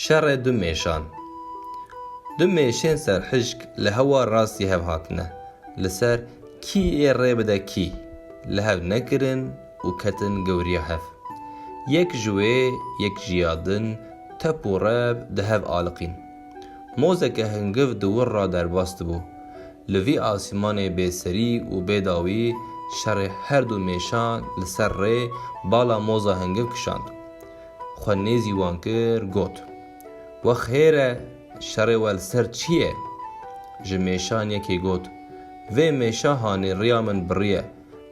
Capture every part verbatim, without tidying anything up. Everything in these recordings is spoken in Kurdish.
Şerê du mêşan. Du mêşên serhişk li hewa rastî hev hatine. Li ser kî ê rê bide kî, li hev nekirin û ketin gewriya hev. Yek ji wê, yek ji ya din tep û reb di hev aliqîn. Mozeke hingiv di wir re derbas dibû. Li vî asîmanê bêserî û bêdawî şerê her du mêşan li ser rê bala moza hingiv kişand. Xwe nêzî wan kir, got, "We xêr e, şerê we li ser çi ye?" Ji mêşan yekê got, "Vê mêşa hanê riya min biriye.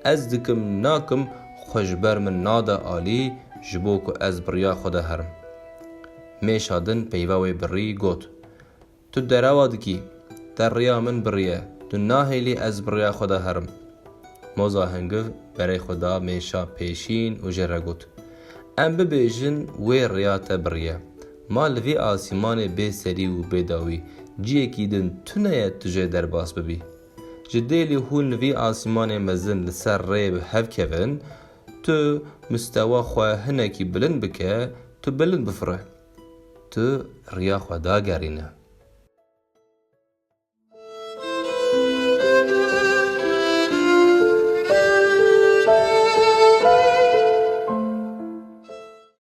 Ez dikim nakim xwe ji ber min nade alî, ji bo ku ez bi riya xwe de herim." Mêşa din peyva wê birî, got, "Tu derewa dikî, te riya min biriye, tu nahêlî ez bi riya xwe de herim." Moza hingiv berê xwe da mêşa pêşîn û jê re got, "Em bibêjin wê riya te biriye. Ma li vî asîmanê bê serî û bê dawî ciyekî din tune ye tu jê derbas bibî? Ji dêlî hûn li vî asîmanê mezin li ser rê bi hev kevin, tu mistewa xwe hinekî bilind bike, tu bilind bifire. Tu riya xwe dagerîne."